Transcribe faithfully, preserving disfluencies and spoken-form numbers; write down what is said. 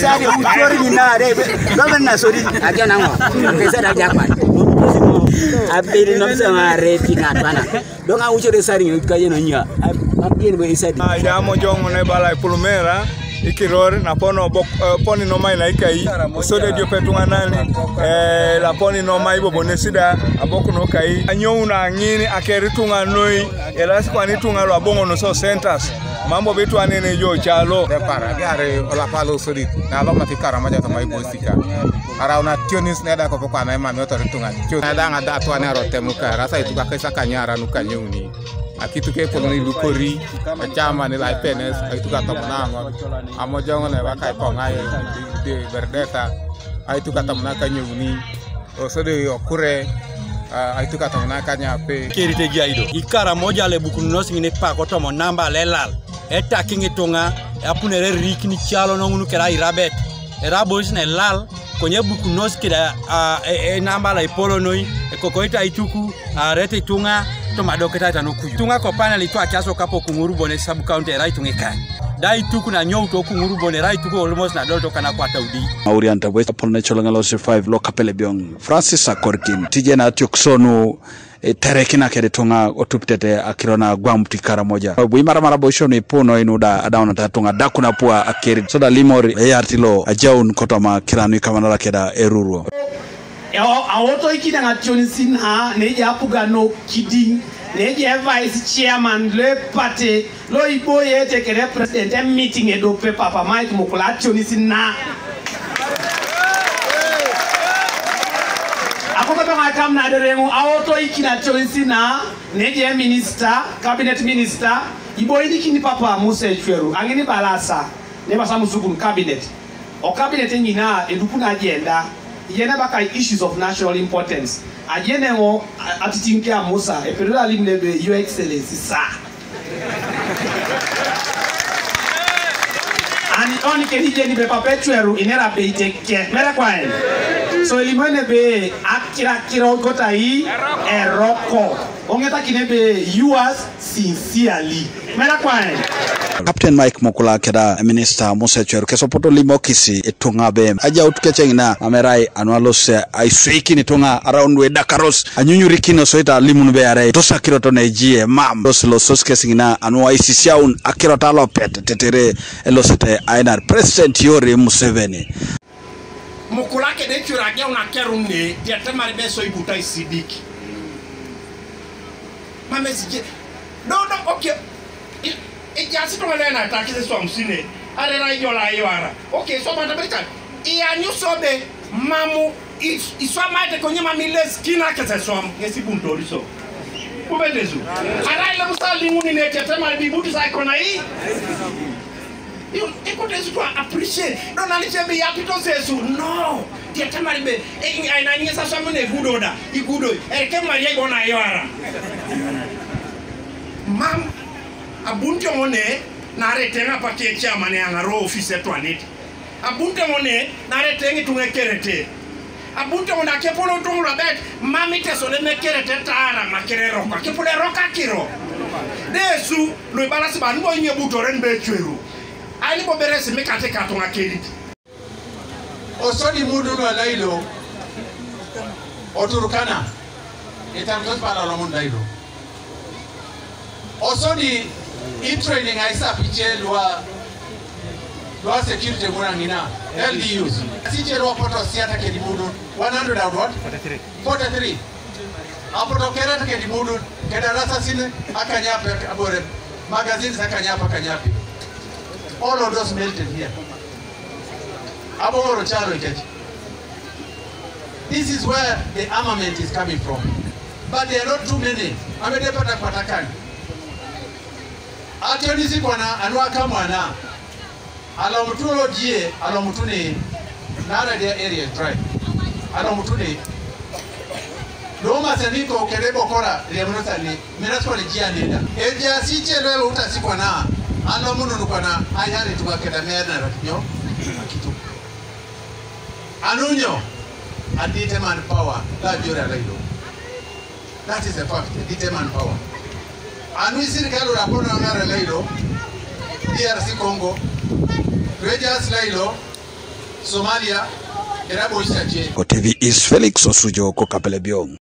Ade ucor nyina ade. Gaban na sori. Ajo nango. Kesa da jakwa. Abiri nom sama re pinga twana. Donga ucor sari nyina kaje no nya. Abien be isadi. Ah, jamo jongo ne bala pulumera. Ikiror na pono bok, eh, poni no mai na ikai. Sode dio petunga nani. Eh, la poni no mai bobo ne sida. Abok no kai. Anyou na ngini akeri tunga noi. Elas kwani tunga lo abongo no so centers. Mambo bitu anene jo chalo. Depara gari olapalo sodi na lo mati Karamoja to mai bosika. Ara una tionis ne da ko ko ana ma mi otori tunga. Tio na da nga da to ane aro temu ka rasa itu ka kesa kanyara nu kanyeuni. Akitu ke poloni lukori. Chama ni la penes. Akitu ka to na ngo. Amo jongo ne ba kai ko ngai de berdeta. Aitu ka to na kanyeuni. Osode okure, ah, aitu ka tong na kanya pe. Keri te gi aido. I Karamoja le bukun nos ngini pa ko tomo namba le lal. Eta kingi tunga, apunere rik ni chalo no ngunu kera irabet. Era boys ne lal, konye bukun nos kida, ah, e, e namba la ipolo noi, e koko ita ituku, ah, rete tunga, to madoke ta ita no kuyu. Tunga ko panel itu achaso kapo Kunguru Bone sub county era itungi kai. Da ituku na nyou to Kunguru Bone era ituku almost na dol to kana kwata udi. Maurian Tabwe, Apollo National Ngalo C five, Lo Kapele Biong. Francis Akorkin, tije na atiok sonu, e, terekina kede tunga otupitete akirona gwam ti Karamoja. Bu imara mara bo shonu ipuno inuda adauna ta tunga dakuna pua akeri. Soda limori e yartilo ajaun kotoma kiranu ikamanara keda eruro. E, o, awoto ikida ngationi sina, neje apuga no kiding, neje vice chairman le party, Lo iboyete kede president e meeting edope papa Mike Mukula ationi sina. Akoto bema kam na derengo awoto ikina ationi sina neje minister, cabinet minister, iboyini kini papa Musa Ecweru, angini balasa, ne basa musukun cabinet. O cabinet nyina edukuna agenda, yene baka issues of national importance. Ajene ngo a-, atitinke a Musa, epedula limne be Your Excellency, sir. Ani oni keni jeni be papa Ecweru inera be iteke. Mere kwaen. So elimene be akira kira ogota i eroko. Ongeta kine be yours sincerely. Mere kwaen. Captain Mike Mukula keda Minister Musa Ecweru kesopoto limo kisi itunga be. Aja utukecheng na amerai anua los, eh, aisuiki ni tunga around we dakaros. Anyunyuri kino soita limun be are. Tosa kiro to ne jie mam. Los los sos kesingina anua isisiaun akiro talo pet tetere elosete ainar President Yoweri Museveni. Mukula kede chura ge una kerunne, diate mari be so ibuta isidik. Mame sije. No, no, okay. I, i jasi to ngana na takise so amsine. Are ra yola yoara. Okay, so mata berikan. I anyu so be mamu i, i so mate konye mami les kina kese so am. Ngesi buntori so. Kubetezu. Ara ile musa linguni ne tete mari bibutu sa kona i. You, eko tesu to appreciate. No na ni chembe ya pito sesu. No. Dia tamari be. E, e, na ni sa so mune gudo da. I gudo. E ke mari e gona yoara. Mam, abunti mone na retenga pati e chairman ya ngaro office to anit. Abunti mone na retengi tunge kerete. Abunti mone akepolo tungu la bet. Mami te sole me kerete tara makere roka. Kepole roka kiro. Desu, lo balasi ban bo inye butoren be chweru. Ani bo beresi me kate katunga kerit. Osodi mudu no lailo. Oturkana. Itam tos pala lo mun lailo. Osodi i training aisa piche lwa, lwa security muna ngina. L D Us. Siche lwa poto siata kedi mudu. One hundred and what? Forty-three. Apoto kera to kedi mudu. Keda rasa sine. Akanyape abore. Magazines akanyape akanyape. All of those melted here. Aboro chalo ikechi. This is where the armament is coming from. But there are not too many. Amede pata pata kan. Actually, si kwana anwa kamwana. Alo mutu lo die, alo mutu ni. Nara dia area is dry. Alo mutu ni. Loma saniko kede bokora, le muno sani. Mina swa le jia nenda. E jia si che lo uta si kwana. Alo muno kwana. Ayare tuka keda mena rakinyo. Akitu. Anunyo, a determined power, la jura lailo. That is a fact, a determined power. Anu sirikali la kono ngara lailo, D R C Congo, Rangers lailo, Somalia, era boisa je. Otebi is Felix Osujo ko Kapele Biong.